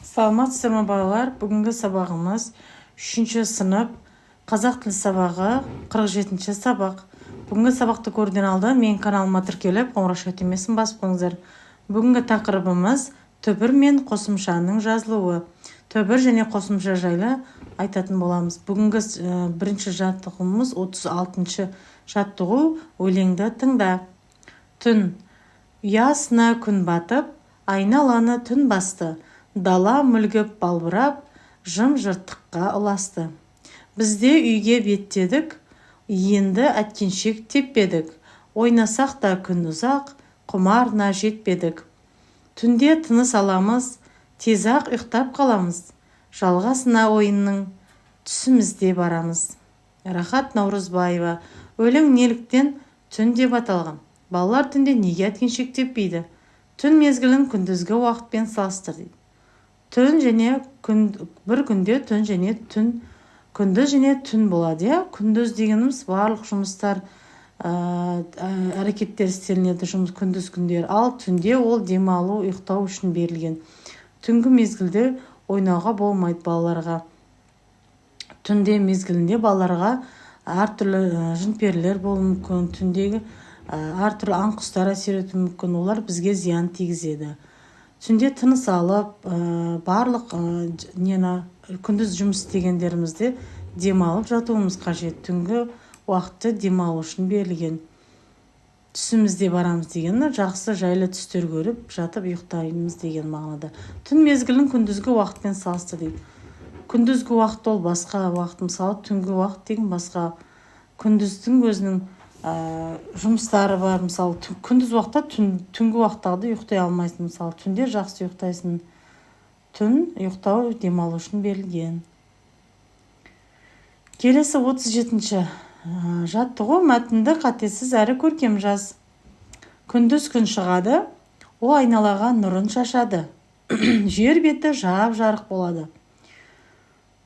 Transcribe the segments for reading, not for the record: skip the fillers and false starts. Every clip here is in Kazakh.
Саламатсыздар ма, балалар! Бүгінгі сабағымыз үшінші сынып қазақ тілі сабағы, 47-ші сабақ. Бүгінгі сабақты көруден алдын менің каналыма тіркеліп, қоңырауша түймесін басып қойыңыздар. Бүгінгі тақырыбымыз түбір мен қосымшаның жазылуы. Түбір және қосымша жайлы айтатын боламыз. Бүгінгі бірінші жаттығуымыз 36-шы жаттығу, өлеңді тыңда. Түн. Ұясына күн батып, айналаны түн басты. Дала мүлгіп, балбырап, жым-жырттыққа ұласты. Біз де үйге беттедік, енді әткеншек теппедік. Ойнасақ та күн ұзақ, құмарына жетпедік. Түнде тыныс аламыз, тез-ақ ұйықтап қаламыз. Жалғасына ойынның түсімізде барамыз. Рахат Наурызбаева. Өлең неліктен түн деп аталған? Балалар түнде неге әткеншек теппейді? Түн мезгілін күндізгі уақытпен салыстыр дейді. Түн және күн. Бір күнде түн және түн, күндіз және түн болады, иә. Күндіз дегеніміз барлық жұмыстар, әрекеттер істелінеді, жұмыс күндіз күндер. Ал түнде ол демалу, ұйықтау үшін берілген. Түнгі мезгілде ойнауға болмайды балаларға. Түнде мезгілінде балаларға әртүрлі жын перілер болуы мүмкін, түндегі әртүрлі аң құстар әсер етуі мүмкін, олар бізге зиян тигізеді. Түнде тыныс алып, барлық нені, күндіз жұмыс істегендерімізде демалып жатуымыз қажет. Түнгі уақытты демалу үшін берілген. Түсімізде барамыз дегені жақсы, жайлы түстер көріп жатып ұйықтаймыз деген мағынада. Түн мезгілін күндізгі уақытпен салыстыр дейді. Күндізгі уақыт ол басқа уақыт, мысалы, түнгі уақыт деген басқа. Күндіздің өзінің жұмыстары бар. Мысалы, күндіз уақытта түнгі уақыттағыдай ұйықтай алмайсың. Мысалы, түнде жақсы ұйықтайсың. Түн ұйықтау, демалу үшін берілген. Келесі 37-ші жаттығу, мәтінді қатесіз әрі көркем жаз. Күндіз күн шығады, ол айналаға нұрын шашады. Жер беті жап-жарық болады.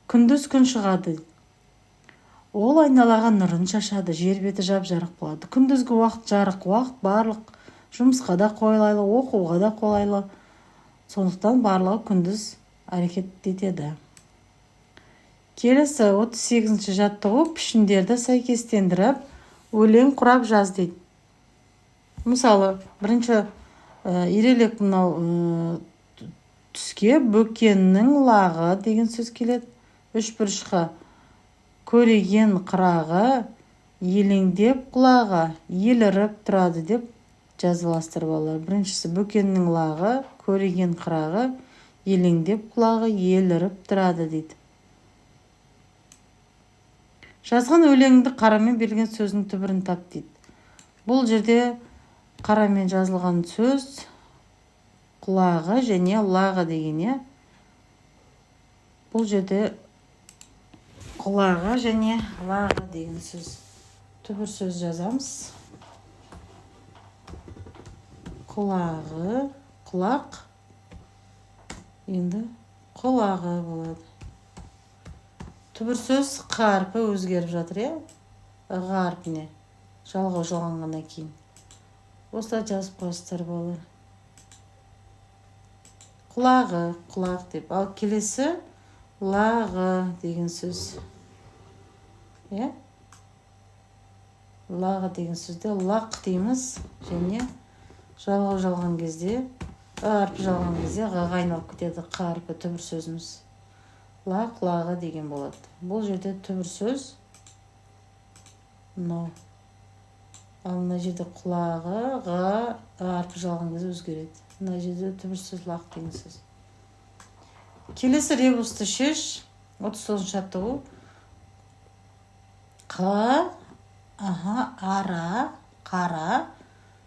Күндіз күн шығады, ол айналаға нұрын шашады, жер беті жап-жарық болады. Күндізгі уақыт жарық уақыт, барлық жұмысқа да қолайлы, оқуға да қолайлы. Сондықтан барлығы күндіз әрекет етеді. Келесі 38-ші жаттығу, пішіндерді сәйкестендіріп, өлең құрап жаз дейді. Мысалы, бірінші ирелек мынау түске бөкеннің лағы деген сөз келеді. Үш бұрышқа көреген қырағы, елеңдеп құлағы, еліріп тұрады деп жазып аласыздар, балалар. Біріншісі бөкеннің лағы, көреген қырағы, елеңдеп құлағы, еліріп тұрады дейді. Жазған өлеңіңді қарамен берілген сөздің түбірін тап дейді. Бұл жерде қарамен жазылған сөз құлағы және лағы деген, иә. Бұл жерде құлағы және лағы деген сөз, түбір сөз жазамыз. Құлағы, құлақ, енді құлағы болады. Түбір сөз қ әрпі өзгеріп жатыр, иә, ға әрпіне жалғау жалғанғаннан кейін. Осылай жазып қоясыздар, балалар, құлағы, құлақ деп. Ал келесі лағы деген сөз, иә. Лағы деген сөзде лақ дейміз және жалғау жалған кезде, ы әрпі жалған кезде ғ-ға айналып кетеді қ әрпі. Түбір сөзіміз лақ, лағы деген болады. Бұл жерде түбір сөз мынау. Ал мына жерде құлағы, ға, ы әрпі жалған кезде өзгереді. Мына жерде түбір сөз лақ деген сөз. Келесі ребусты шеш, 39-жаттығу. Қ, аха, ара, қара,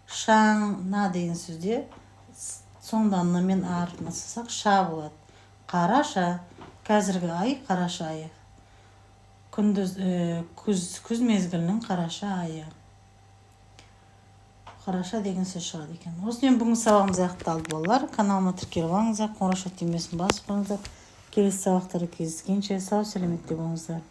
шаңна деген сөзде соңында н мен а әрпін қоссақ, ша болады. Қараша. Қазіргі ай қараша айы. Күндіз күз мезгілінің қараша айы. Қараша деген сөз шығады екен. Осымен бүгінгі сабағымыз аяқталды, балалар. Каналыма тіркеліп алыңыздар, қоңырауша түймесін басып қойыңыздар. Келесі сабақтарда кездескенше сау сәлеметте болыңыздар.